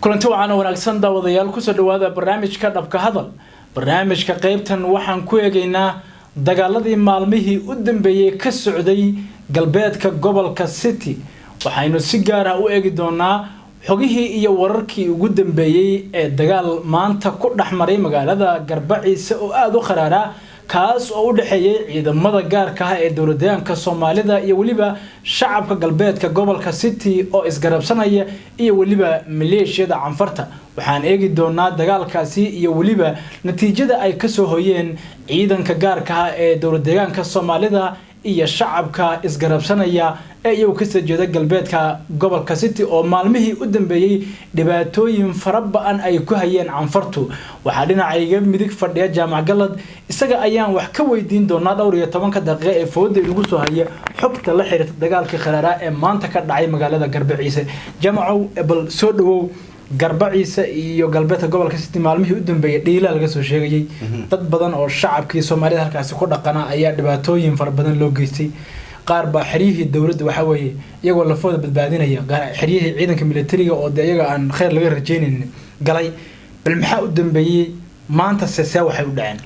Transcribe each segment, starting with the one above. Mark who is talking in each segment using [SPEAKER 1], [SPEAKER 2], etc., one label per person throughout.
[SPEAKER 1] Kulanti wacan oo wanaagsan, daawadayaal, kusoo dhawaada barnaamijka Dhabka Hadal. Barnaamijka qeybtan waxaan ku eegaynaa dagaaladii maalmihii u dambeeyey ka socday galbeedka gobolka City. Waxaynu si gaar ah u eegi doonaa xogihii iyo wararkii ugu dambeeyey ee dagaal maanta ku dhexmaray magaalada Garbaciise oo aada u kharaara, kaas oo u dhexeeyey ciidamada gaarka ah ee dowladdeegaanka Soomaalida iyo weliba shacabka galbeedka gobolka City oo isgarabsanaya iyo weliba maleeshiyada Canfarta. Waxaan eegi doonaa dagaalkaasi iyo weliba natiijada ay kasoo hoyeen ciidanka gaarka ah ee dowladdeegaanka Soomaalida iyo shacabka isgarabsanaya ee iyagu kasoo jeeda galbeedka gobolka City oo maalmihii u dambeeyey dhibaatooyin fara ba-an ay ku hayeen Canfartu. Waxaa dhinacayga midig fadhiya Jaamac Galad, isaga ayaan wax ka weydiin doonaa dhowr iyo tobanka daqiiqa ee fooda inagu soo haya xogta la xiriirta dagaalkii kharaaraa ee maanta ka dhacay magaalada Garbaciise. Jaamacow, bal soo dhawow. Garbaciise iyo galbeedka gobolka City maalmihii u dambeeyay dhiilaa laga soo sheegayay, dad badan oo shacabkii Soomaalida halkaasi ku dhaqana ayaa dhibaatooyin fara badan loo geystay. Qaar baa xeryihii dowladda, waxaa weeye, iyagoo lafooda badbaadinaya, xeryihii ciidanka militariga oo dee iyaga aan kheyr laga rajeynaynin galay. Bal maxaa u dambeeyey maanta, sesee waxay u dhaceen?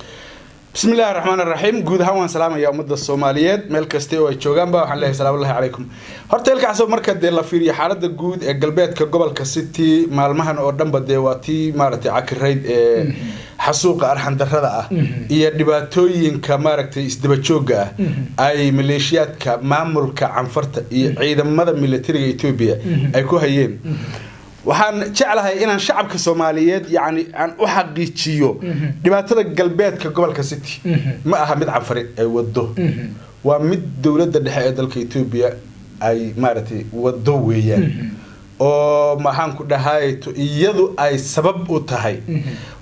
[SPEAKER 2] Bismi illahi raxmaan raxiim. Guud ahaan waan salaamaya ummadda Soomaaliyeed meel kasta oo ay joogaanba. Waxaan leeyahay salaamullahi calaykum. Horta ilkaasoo marka dee la fiiriyo xaaladda guud ee galbeedka gobolka City maalmahan oo dhanba, dee waa tii maaragtay cakirayd ee xasuuqa arxandarrada ah iyo dhibaatooyinka maaragtay isdaba joogga ah ay maleeshiyaadka maamulka Canfarta iyo ciidamada militariga Etoobiya ay ku hayeen. Waxaan jeclahay inaan shacabka Soomaaliyeed yacni aan u xaqiijiyo dhibaatada galbeedka gobolka City ma aha mid Canfari ay wado, waa mid dowladda dhexe ee dalka Etoobiya ay maaragtay wado weeyaan, oo maxaan ku dhahay iyadu ay sabab u tahay.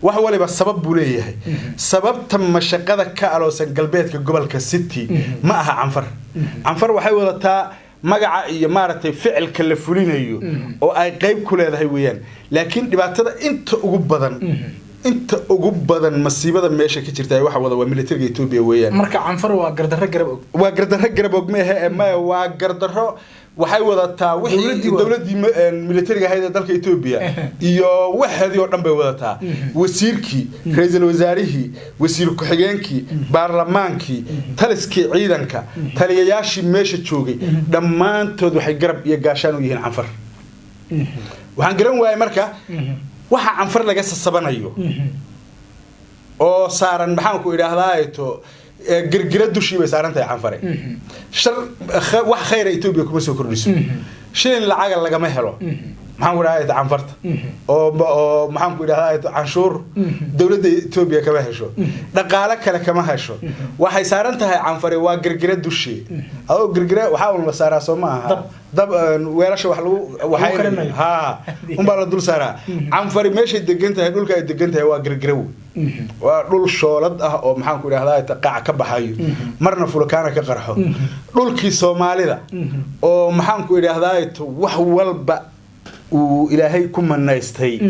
[SPEAKER 2] Wax waliba sabab buu leeyahay. Sababta mashaqada ka aloosan galbeedka gobolka City ma aha Canfar. Canfar waxay wadataa magaca iyo maaragtay ficilka la fulinayo oo ay qeyb ku leedahay weeyaan, laakiin dhibaatada inta ugu badan masiibada meesha ka jirta waxa wada waa militariga Etoobiya weeyaan.
[SPEAKER 1] Marka Canfar waa gardarro garab og?
[SPEAKER 2] Waa gardarro garab og meehe, maya, waa gardarro waxay wadataa wixii dowladdii militariga ahayd ee dalka Etoobiya iyo waxeedii oo dhan bay wadataa: wasiirkii, ra-iisul wasaarihii, wasiir ku-xigeenkii, baarlamaankii, taliskii ciidanka, taliyayaashii meesha joogay, dhammaantood waxay garab iyo gaashaan u yihiin Canfar. Waxaan garan waayay marka waxa Canfar laga sasabanayo oo saaran, maxaan ku idhaahdaa, to girgira dushii bay saaran tahay Canfare. Shar wax khayra Etoobiya kuma soo kordhiso, shilin lacaga lagama helo, maxaan ku idhahdaa, Canfarta oo maxaan ku idhahdaa, canshuur dowladda Etoobiya kama hesho, dhaqaale kale kama hesho. Waxay saaran tahay Canfare waa girgira dushii. Adoo girgira waxaa un la saaraa, soo ma aha dab weelasha wax lagu waxay ha unbaa la dul saaraa. Canfari meeshay degan tahay, dhulka ay degan tahay waa girgiraw, waa dhul shoolad ah oo maxaan ku idhahdaa qaac ka baxayo, marna fulkaana ka qarxo. Dhulkii Soomaalida oo maxaan ku idhahdaa wax walba uu Ilaahay ku manaystay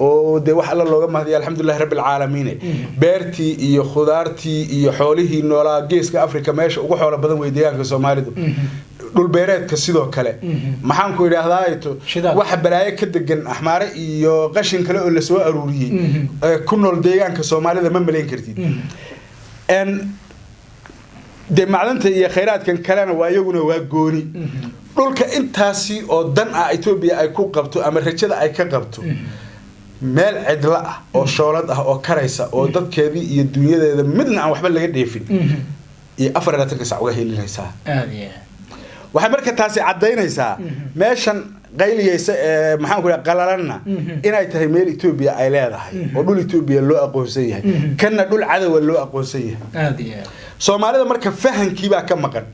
[SPEAKER 2] oo dee wax Alla looga mahdiya, alxamdulilahi rabbi alcaalamiin, beertii iyo khudaartii iyo xoolihii noolaa, Geeska Africa meesha ugu xoolo badan wey deegaanka Soomaalidu, dhulbeereedka sidoo kale, maxaan ku idhaahdaa, waxa balaayo ka degan Axmaare iyo qashin kale oo lasoo aruuriyey ku nool deegaanka Soomaalida ma malayn kartid. Dee macdanta iyo khayraadkan kalena waa iyaguna waa gooni. Dhulka intaasi oo dan ah Etoobiya ay ku qabto ama rajada ay ka qabto, meel cidlo ah oo shoolad ah oo karaysa oo dadkeedii iyo dunyadeeda midna aan waxba laga dheefin iyo 24-ka sac uga helinaysaa. Waxay marka taasi caddaynaysaa meeshan qayliyeysa ee maxaan ku dhaha qalalanna inay tahay meel Etoobiya ay leedahay oo dhul Etoobiya loo aqoonsan yahay, kanna dhul cadowa loo aqoonsan yahay. Soomaalida marka fahankii baa ka maqan.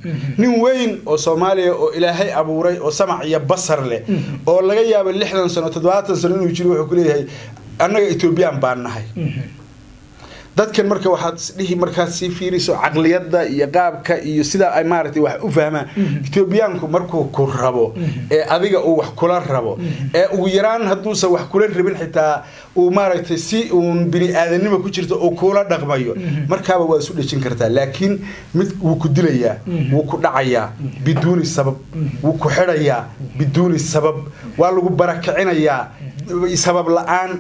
[SPEAKER 2] Nin weyn oo Soomaaliya oo Ilaahay abuuray oo samac iyo basar leh oo laga yaabo 60 sano, 70 sano inuu jiro, wuxuu ku leeyahay annaga Etoobiyaan baan nahay. Dadkan marka waxaad isdhihi markaad sii fiiriso caqliyadda iyo qaabka iyo sida ay maaragtay wax u fahmaan Etoobiyaanku markuu ku rabo ee adiga uu wax kula rabo ee ugu yaraan hadduusan wax kula rabin xitaa uu maaragtay si uun bini aadanimo ku jirto uu kula dhaqmayo, markaaba waa isu dhejin kartaa. Laakiin mid wuu ku dilayaa, wuu ku dhacayaa biduuni sabab, wuu ku xidhayaa biduuni sabab, waa lagu barakicinayaa sabab la-aan,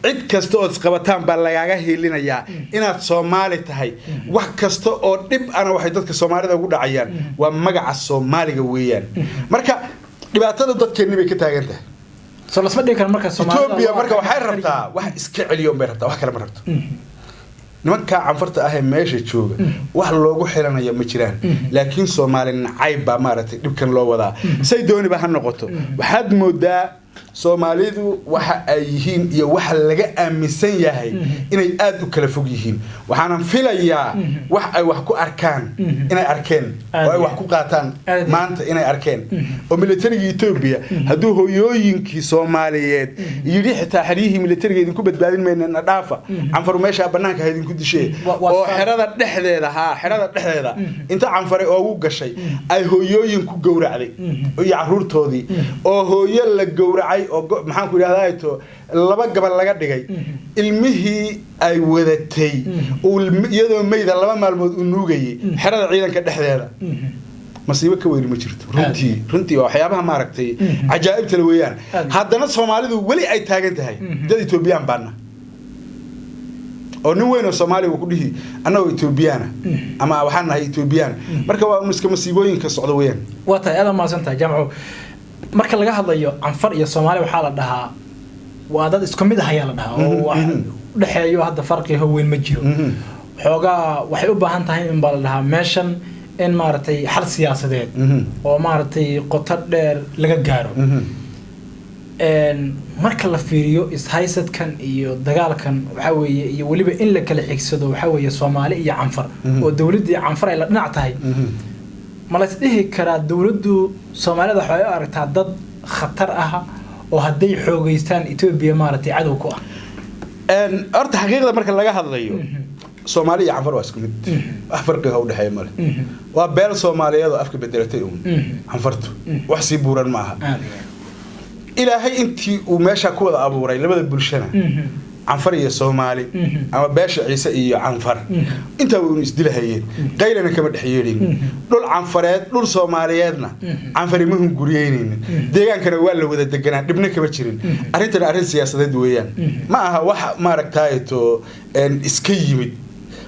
[SPEAKER 2] cid kasta ood isqabataan baa lagaaga hiilinayaa inaad Soomaali tahay. Wax kasta oo dhib ana waxay dadka Soomaalida ugu dhacayaan waa magaca Soomaaliga weeyaan. Marka dhibaatada dadkeenni bay ka taagan tahay.
[SPEAKER 1] Soo lasma dhigi karo marka Soomaalida
[SPEAKER 2] Etoobiya marka waxay rabtaa wax iska celiyoon bay rabtaa, wax kale ma rabto. Nimankaa Canfarta ah ee meesha jooga wax loogu xilanaya ma jiraan, laakiin Soomaali nacayb baa maaragtay dhibkan loo wadaa. Say dooniba ha noqoto, waxaad moodaa Soomaalidu waxa ay yihiin iyo waxa laga aaminsan yahay inay aada u kala fog yihiin. Waxaanan filayaa wax ay wax ku arkaan inay arkeen oo ay wax ku qaataan maanta inay arkeen, oo militariga Etoobiya hadduu hooyooyinkii Soomaaliyeed yidhi xitaa xeryihii militariga idinku badbaadin mayna, na dhaafa, Canfaru meeshaa banaanka ha idinku dishee, oo xerada dhexdeeda haa xerada dhexdeeda inta Canfare oogu gashay ay hooyooyin ku gowracday iyo caruurtoodii, oo hooyo la gowracay oo maxaan ku idhahdaa to laba gabal laga dhigay, ilmihii ay wadatay iyadoo meyda 2 maalmood uu nuugayay xerada ciidanka dhexdeeda. Masiibo ka weyni ma jirto runtii, runtii waa waxyaabaha maaragtay cajaa'ibta la weeyaan. Haddana Soomaalidu weli ay taagan tahay dad Etoobiyaan baana, oo nin weyn oo Soomaaliga ku dhihi annagoo Etoobiyaana ama waxaan nahay Etoobiyaan. Marka waa un iska masiibooyinka socda weeyaan.
[SPEAKER 1] Waa tahay, aad mahadsan tahay Jaamco. Marka laga hadlayo Canfar iyo Soomaali waxaa la dhahaa waa dad isku mid ah ayaa la dhahaa, oo wax u dhexeeyo hadda farqiga weyn ma jiro. Xoogaa waxay u baahan tahay in baa la dhahaa meeshan in maaragtay xal siyaasadeed oo maaragtay qoto dheer laga gaaro. Marka la fiiriyo ishaysadkan iyo dagaalkan waxaa weeye, iyo weliba in la kala xigsado waxaa weeye Soomaali iyo Canfar oo dowladdii Canfar ay la dhinac tahay, ma la isdhihi karaa dowladdu Soomaalida waxay u aragtaa dad khatar ah oo hadday xoogeystaan Etoobiya maaragtay cadow ku ah?
[SPEAKER 2] Horta xaqiiqda marka laga hadlayo Soomaali iyo Canfar waa isku mid, wax farqiga u dhexeeya male. Waa beel Soomaaliyeed oo afka bedelatay uun Canfartu, wax sii buuran ma aha. Ilaahay intii uu meesha ku wada abuuray labada bulshana, Canfar iyo Soomaali ama beesha Ciise iyo Canfar, intaa waynu isdilahayeen, qaylana kama dhex yeedhin. Dhul Canfareed dhul Soomaaliyeedna Canfari ma hunguriyeynaynin, deegaankana waa la wada deganaa, dhibna kama jirin. Arrintana arrin siyaasadeed weeyaan, ma aha wax maaragtayto iska yimid,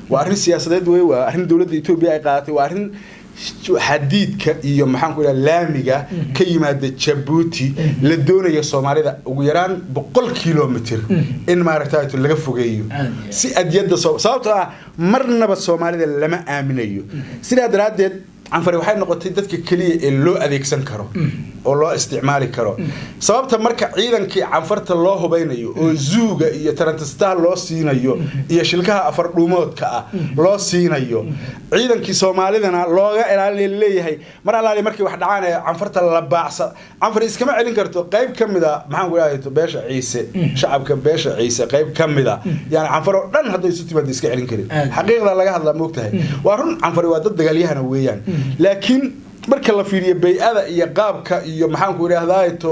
[SPEAKER 2] waa arrin siyaasadeed wey, waa arrin dowladda Etoobiya ay qaadatay, waa arrin xadiidka iyo maxaan ku idhaha laamiga ka yimaada Jabuuti la doonayo Soomaalida ugu yaraan 100 kilomitir in maaragtayto laga fogeeyo si adyadda, sababtoo ah marnaba Soomaalida lama aaminayo. Sidaa daraaddeed Canfari waxay noqotay dadka keliya ee loo adeegsan karo oo loo isticmaali karo. Sababta marka ciidankii Canfarta loo hubaynayo oo zuuga iyo tarantistaha loo siinayo iyo shilkaha afar dhuumoodka ah loo siinayo, ciidankii Soomaalidana looga ilaalinayo leeyahay mar allaali markii wax dhacaan ee Canfarta la baacsa, Canfar iskama celin karto. Qayb ka mid a maxaan ku idhahay beesha Ciise, shacabka beesha Ciise qayb ka mid a, yani Canfar oo dhan hadday isu timaado iska celin karin. Xaqiiqda laga hadlaa moogtahay, waa run, Canfari waa dad dagaalyahana weeyaan, laakiin marka la fiiriyo bay-ada iyo qaabka iyo maxaan ku idhahdaa to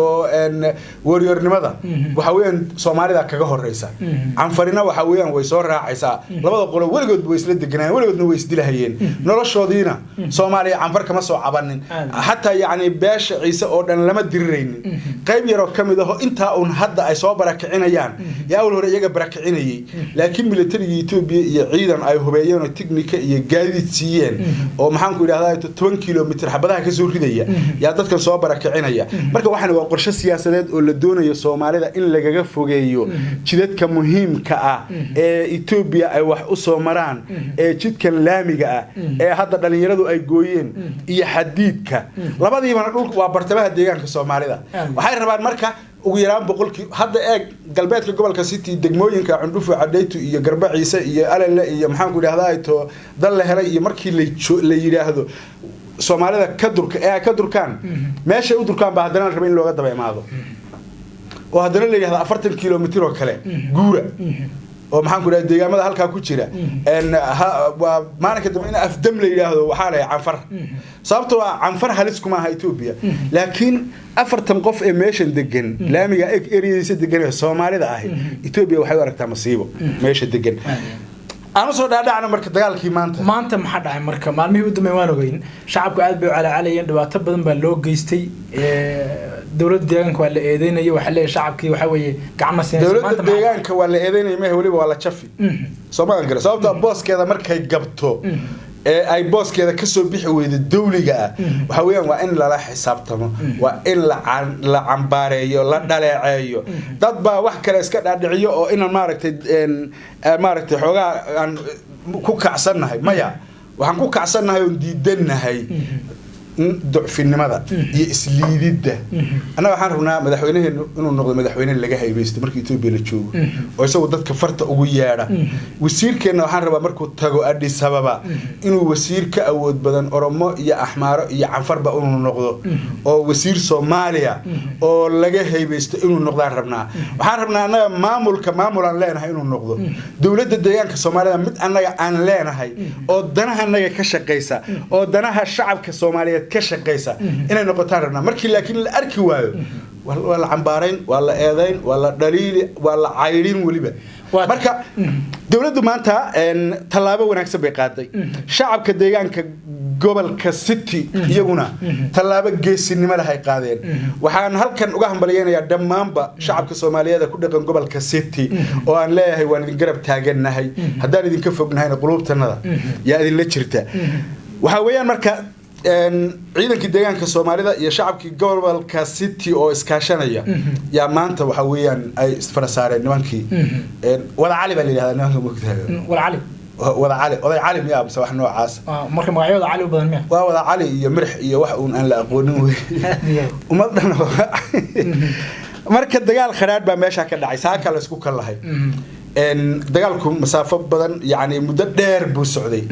[SPEAKER 2] warriornimada, waxa weeyaan Soomaalida kaga horeysa, Canfarina waxa weeyaan way soo raacaysaa. Labada qolo weligood way isla deganayeen, weligoodna way isdilahayeen, noloshoodiina Soomaaliya Canfar kama soo cabanin, xataa yacni beesha Ciise oo dhan lama diriraynin. Qayb yaroo ka mid aho intaa uun hadda ay soo barakicinayaan yaa awal hore iyaga barakicinayay, laakiin militariga Etoobiya iyo ciidan ay hubeeyeen oo tiknika iyo gaadiid siiyeen oo maxaan ku idhahdaa 10 kilomitir xabadaha ka soo ridaya yaa dadkan soo barakicinaya. Marka waxaan waa qorshe siyaasadeed oo la doonayo Soomaalida in lagaga fogeeyo jidadka muhiimka ah ee Etoobiya ay wax u soo maraan, ee jidkan laamiga ah ee hadda dhalinyaradu ay gooyeen iyo xadiidka, labadiibana dhulka waa bartamaha deegaanka Soomaalida. Waxay rabaan marka ugu yaraan 100 hadda eeg galbeedka gobolka City, degmooyinka Cundhufo, Cadhaytu iyo Garba Ciise iyo Alale iyo maxaan ku idhahdaa to dal la helay, iyo markii la yidhaahdo Soomaalida ka durka ee ay ka durkaan meeshay u durkaan baa haddana la raba in looga daba imaado, oo haddana la yidhahdo 40 kilomitir oo kale guura. Oo maxaan ku dhahay, deegaamada halkaa ku jira waa maalinka dambe in Afdam la yidhaahdo waxaa lahay Canfar, sababtoo ah Canfar halis kuma aha Etoobiya, laakiin 40 qof ee meeshan degan, laamiga ereyadiisa degan ee Soomaalida ahi, Etoobiya waxay u aragtaa masiibo meesha degan. Aanu soo dhaadhacna marka dagaalkii maanta.
[SPEAKER 1] Maanta maxaa dhacay? Marka maalmihii u dambeeyay waan ogeyn shacabku aad bay u calaacalayeen, dhibaato badan baa loo geystay, dowladda deegaanka waa la eedeynayay, waxaa leeyahay shacabkii waxaa weeye gacma siinaysa.
[SPEAKER 2] Dowladda
[SPEAKER 1] Maanta maxaa
[SPEAKER 2] deegaanka waa la eedeynaya mehe, weliba waa la jafi soo ma gara, sababtoo booskeeda markay gabto ee ay booskeeda kasoo bixi weydo dawliga ah, waxa weeyaan waa in lala xisaabtamo, waa in la cambaareeyo, la dhaleeceeyo. Dad baa wax kale iska dhaadhiciyo oo inaan maaragtay maaragtay xoogaa aan ku kacsannahay. Maya, waxaan ku kacsannahay oon diidannahay ducfinimada iyo isliididda. Annaga waxaan rabnaa madaxweynaheenu inuu noqdo madaxweyne laga haybaysto marka Etoobiya la joogo, oo isagu dadka farta ugu yeedha. Wasiirkeenna waxaan rabaa markuu tago Addis Ababa inuu wasiir ka awood badan Oromo iyo Axmaaro iyo Canfarba inuu noqdo, oo wasiir Soomaaliya oo laga haybaysto inuu noqdaan rabnaa. Waxaan rabnaa annaga maamulka maamul aan leenahay inuu noqdo, dowladda deegaanka Soomaalida mid annaga aan leenahay oo danaha annaga ka shaqaysa oo danaha shacabka Soomaaliyeed ka shaqaysa inay noqotaan rabnaa. Markii laakiin la arki waayo, waa la cambaarayn, waa la eedayn, waa la dhaliili, waa la caydhin weliba. Marka dowladdu maanta tallaabo wanaagsan bay qaaday. Shacabka deegaanka gobolka City iyaguna tallaabo geesinimo leh ay qaadeen. Waxaan halkan uga hambalyeynayaa dhammaanba shacabka Soomaaliyeed ee ku dhaqan gobolka City, oo aan leeyahay waan idin garab taagannahay, haddaan idinka fognahayna quluubtanada yaa idinla jirta. Waxaa weeyaan marka ciidankii deegaanka Soomaalida iyo shacabkii gobolka City oo iskaashanaya yaa maanta waxa weeyaan ay isfara saareen nimankii Wada Cali baa la yidhahdaa nimanka, moogtahay?
[SPEAKER 1] Wada Cali.
[SPEAKER 2] Wada Cali, Oday Cali miyaa mise wax noocaas?
[SPEAKER 1] Marka magacyadooda Cali u badan miya?
[SPEAKER 2] Waa Wada Cali iyo Mirx iyo wax uun aan la aqoonin wey ummad dhan. Marka dagaal khadhaadh baa meeshaa ka dhacay, saaka la isku kallahay. Dagaalku masaafo badan, yacni muddo dheer buu socday.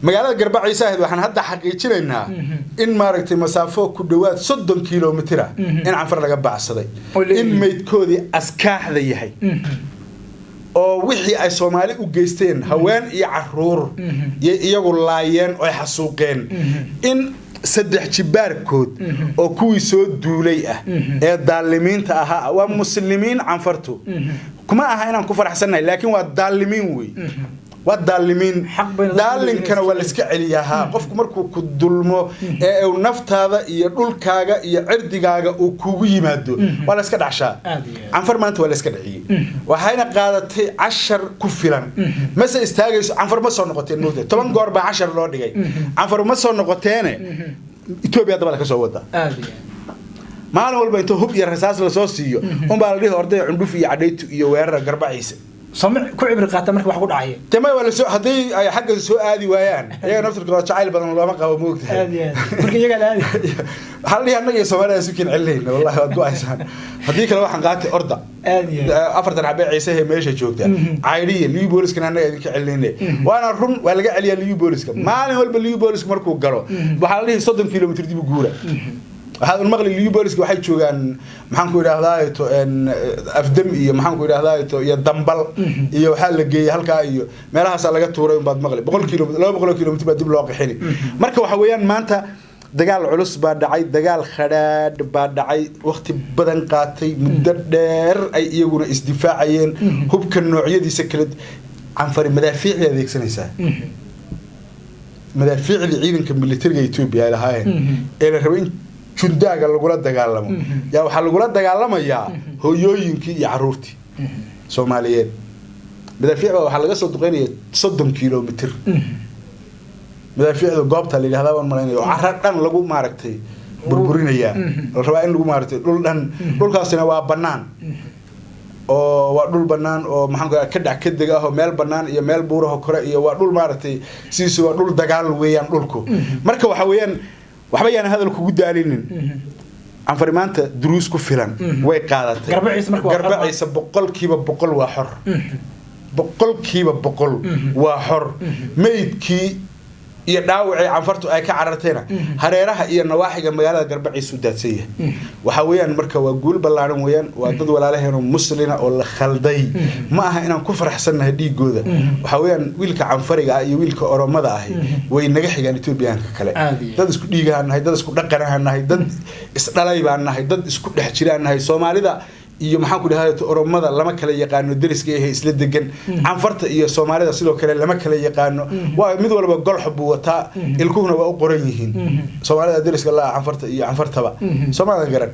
[SPEAKER 2] Magaalada Garbaciisa ahayd waxaan hadda xaqiijinaynaa in maaragtay masaafo ku dhowaad 30 kilomitir ah in Canfar laga baacsaday, in meydkoodii askaaxda yahay, oo wixii ay Soomaali u geysteen, haween iyo caruur iyo iyagu laayeen oo ay xasuuqeen, in saddex jibaarkood oo kuwii soo duulay ah ee daalimiinta ahaa. Waa muslimiin Canfartu, kuma aha inaan ku faraxsannahay, laakiin waa daalimiin wey, waa daalimiin. Daalinkana waa la iska celiyaa. Haa, qofku markuu ku dulmo ee uu naftaada iyo dhulkaaga iyo cirdigaaga uu kugu yimaado, waa la iska dhacshaa. Canfar maanta waa la iska dhaciyey, waxayna qaadatay cashar ku filan. Mase istaagayso Canfar, ma soo noqoteen moogta. 10 goor baa cashar loo dhigay, Canfar ma soo noqoteene. Etoobiya dabada ka soo wada maalin walba inta hub iyo rasaas lasoo siiyo unbaa la dhihi ordaya Cundhuf iyo Cadhaytu iyo weerara Garbaciisa.
[SPEAKER 1] Soma ku cibri qaata marka wax ku dhacaya?
[SPEAKER 2] Tama waa lasoo haddii ay xagga soo aadi waayaan, iyaga naftirkooda jacayl badan looma qabo, moogtahay?
[SPEAKER 1] Aad iyo aad, marka iyagaa la aadi.
[SPEAKER 2] Waxaa la dhihi annaga iyo Soomaalida isu keen celinayna, wallahi waad go-aysaan, haddii kale waxaan qaatay orda.
[SPEAKER 1] Aad iyo aad.
[SPEAKER 2] 40 xabe Ciisahe meesha joogta caydhiya Liu Booliskana annaga idinka celinayna. Waana run, waa laga celiyaa Liu Booliska maalin walba. Liu Booliska markuu galo waxaa la dhihi 30 kilomitr dib u guura. Waxaad un maqli Liu Booliska waxay joogaan, maxaan ku idhahdaa to, Afdam iyo maxaan ku idhahdaa to iyo Dambal iyo waxaa la geeyey halkaa iyo meelahaasaa laga tuuray unbaad maqli. 100 kilomitr, 200 kilomitr baa dib loo qixini. Marka waxa weeyaan maanta dagaal culus baa dhacay, dagaal khadhaadh baa dhacay, waqti badan qaatay, muddo dheer ay iyaguna isdifaacayeen. Hubka noocyadiisa kala Canfari madaafiicday adeegsanaysaa, madaafiicdii ciidanka militariga Etoobiya ay lahaayeen ee la rabay in jundaaga lagula dagaalamo yaa waxaa lagula dagaalamayaa hooyooyinkii iyo caruurtii Soomaaliyeed. Madaafiic baa waxaa laga soo duqeynaya 30 kilomitr. Madaafiicda goobta la yidhahdaa baan malaynaya, oo carro dhan lagu maaragtay burburinayaa, la rabaa in lagu maaragtay dhul dhan. Dhulkaasina waa bannaan, oo waa dhul bannaan oo maxaan ku ka dhac ka deg ah, oo meel bannaan iyo meel buuraha kore iyo waa dhul maaragtay sidiisu waa dhul dagaal weeyaan dhulku. Marka waxa weeyaan waxba yaan hadal kugu daalinin, Canfari maanta duruus ku filan way qaadatay.
[SPEAKER 1] Garbaciisa
[SPEAKER 2] 100% waa xor, 100% waa xor. Meydkii Iyo dhaawacii Canfartu ay ka carartayna hareeraha iyo nawaaxiga magaalada Garbaciisu daadsan yahay. Waxa weeyaan marka waa guul ballaaran weeyaan. Waa dad walaalaheenoo muslina oo la khalday. Ma aha inaan ku faraxsannahay dhiigooda. Waxa weeyaan wiilka Canfariga ah iyo wiilka Oromada ahi way naga xigaan Etoobiyaanka kale. Dad isku dhiigahaan nahay, dad isku dhaqanahaan nahay, dad isdhalay baan nahay, dad isku dhex jiraan nahay. Soomaalida iyo maxaan ku dhahay Oromada lama kala yaqaano, deriska ee isla degan. Canfarta iyo Soomaalida sidoo kale lama kala yaqaano. Waa mid walba golxo buu wataa, ilkuhuna waa u qoran yihiin. Soomaalida deriska la Canfarta iyo Canfartaba Soomaalida garan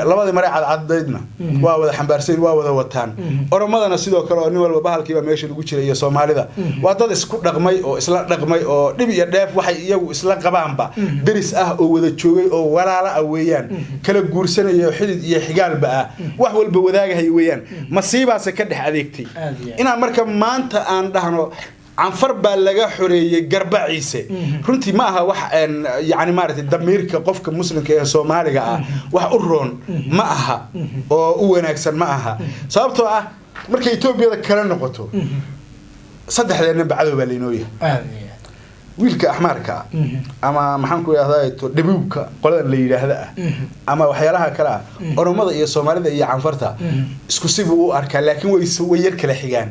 [SPEAKER 2] labadii mare cadcadaydna waa wada xambaarsan, waa wada wataan. Oromadana sidoo kale oo nin walba bahalkiiba meesha lagu jiray. Iyo Soomaalida waa dad isku dhaqmay oo isla dhaqmay oo dhib iyo dheef waxay iyagu isla qabaanba deris ah oo wada joogay oo walaala ah weeyaan, kala guursanaya xidid iyo xigaalba ah, wax walba wadaagahay weeyaan. Masiibaase ka dhex adeegtay inaan marka maanta aan dhahno Canfar baa laga xoreeyey Garbaciise. Runtii ma aha wax yani maaragtay damiirka qofka muslimka ee Soomaaliga ah wax u roon ma aha oo u wanaagsan ma aha, sababtoo ah markay Etoobiyada kala noqoto saddexdeenanba cadow baa laynoo yahay. Wiilka axmaarka ah ama maxaan ku idhahdaa dhabuubka qoladan la yidhaahda ah ama waxyaalaha kale ah, Oromada iyo Soomaalida iyo Canfarta isku sibuu u arkaa, laakiin way yar kala xigaan.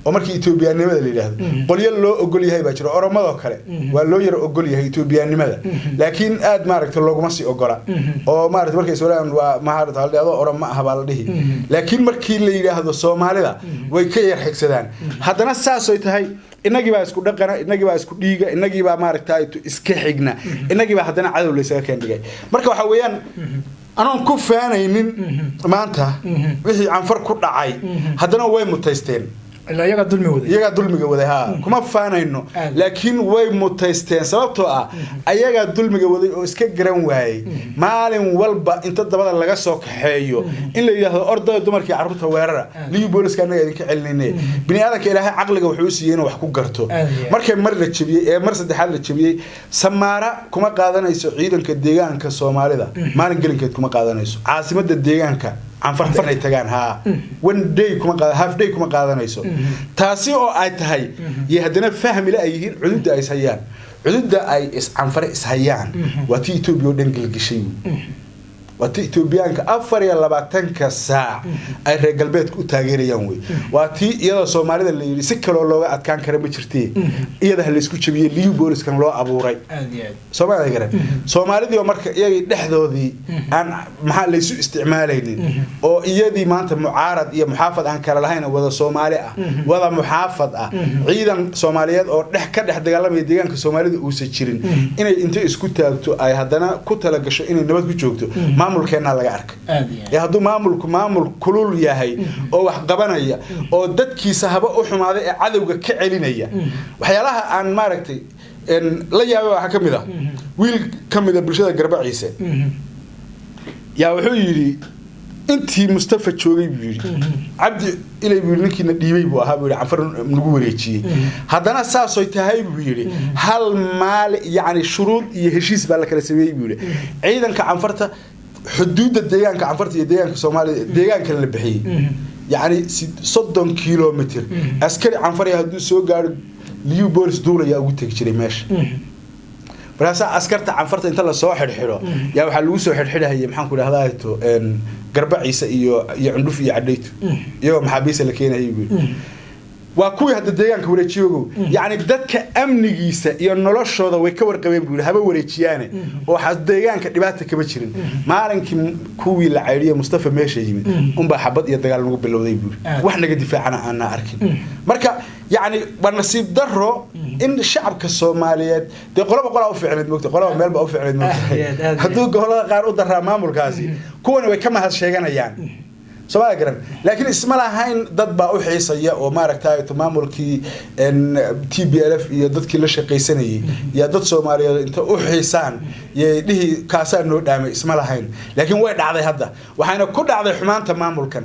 [SPEAKER 2] Oo markii Etoobiyaanimada la yidhaahdo qolyo loo ogol yahay baa jira. Oromadoo kale waa loo yar ogol yahay Etoobiyaanimada, laakiin aad maaragta looguma sii ogola. Oo maarata markay iswalaan waa maarata la dhahdo Oromo ah baa la dhihi, laakiin markii la yidhaahdo Soomaalida way ka yar xigsadaan. Haddana saasay tahay innagii baa isku dhaqana, innagii baa isku dhiiga, innagii baa maaragta iska xigna, innagii baa haddana cadow laysaga keen dhigay. Marka waxa weeyaan anoon ku faanaynin maanta wixii Canfar ku dhacay, haddana way mutaysteen.
[SPEAKER 1] Iyagaa dulmi waday,
[SPEAKER 2] iyagaa dulmiga waday. Haa, kuma faanayno, laakiin way mutaysteen, sababtoo ah ayagaa dulmiga waday oo iska garan waayey. Maalin walba inta dabada laga soo kaxeeyo in la yidhaahdo ordaya dumarkii carruurta weerara, liyu booliska annaga idinka celinayne. Bini aadanka Ilaahay caqliga wuxuu u siiyey inuu wax ku garto. Markay mar la jebiyey ee mar saddexaad la jebiyey, Samaara kuma qaadanayso ciidanka deegaanka Soomaalida maalin gelinkeed kuma qaadanayso caasimada deegaanka Canfarta inay tagaan. Haa, one day kuma qaada, half day kuma qaadanayso. Taasi oo ay tahay iyo haddana fahmila ay yihiin cududda ay ishayaan, cududda ay Canfare ishayaan waa tii Etoobiya oo dhan gelgeshay, waa tii Etoobiyaanka 24-ka saac ay reer galbeedka u taageerayaan wey. Waa tii iyadoo Soomaalida la yidhi si kaloo looga adkaan kara ma jirtee iyada ha laysku jabiyey, liyu booliskan loo abuuray. Soomaalida garan Soomaalidii oo marka iyagii dhexdoodii aan maxaa laysu isticmaalaynin oo iyadii maanta mucaarad iyo muxaafad aan kala lahayn, wada Soomaali ah, wada muxaafad ah, ciidan Soomaaliyeed oo dhex ka dhex dagaalamaya deegaanka Soomaalida uusan jirin, inay inta isku taagto ay haddana ku talagasho inay nabad ku joogto maamulkeennaa laga arkay. Ee hadduu maamulku maamul kulul yahay oo wax qabanaya oo dadkiisa haba u xumaaday ee cadowga ka celinaya. Waxyaalaha aan maaragtay la yaabay waxaa ka mid ah wiil ka mid a bulshada Garbaciise yaa wuxuu yidhi intii Mustafa joogay buu yidhi Cabdi Ilay buu yidhi ninkiina dhiibay buu ahaa buu yidhi Canfar nagu wareejiyey, haddana saasoy tahay buu yidhi hal maali yacni shuruud iyo heshiis baa la kala sameeyey buu yidhi. Ciidanka Canfarta xuduudda deegaanka Canfarta iyo deegaanka Soomaaliya deegaankan la bixiyey yacni 30 kilomitr askari Canfariya hadduu soo gaaro liyu boolis duulayaa ugu tegi jiray meesha. Markaasaa askarta Canfarta inta lasoo xidhxidho yaa waxaa lagu soo xidhxidhahayay maxaan ku idhahdaa to Garbaciisa iyo Cundhuf iyo Cadhayto iyagoo maxaabiista la keenayay buu yidhi. Waa kuwii hadda deegaanka wareejiyogow, yacni dadka amnigiisa iyo noloshooda way ka warqabeen buu yidhi, haba wareejiyaane oo waxaa deegaanka dhibaata kama jirin. Maalinkii kuwii la caydhiye Mustafa meesha yimid unbaa xabad iyo dagaal nagu bilowday buu yidhi, wax naga difaacana aanaa arkin. Marka yacni waa nasiib daro in shacabka Soomaaliyeed dee qolaba qolaa u fiicnayd moogta, qolaba meelba u fiicnayd moogta. Hadduu gobolada qaar u daraa maamulkaasi, kuwana way ka mahad sheeganayaan Soomaaliya garan, laakiin isma lahayn dad baa u xiisaya oo maaragtay maamulkii TPLF iyo dadkii la shaqaysanayay yaa dad Soomaaliyeed inta u xiisaan yay dhihi kaasaa noo dhaamay, isma lahayn, laakiin way dhacday hadda, waxayna ku dhacday xumaanta maamulkan.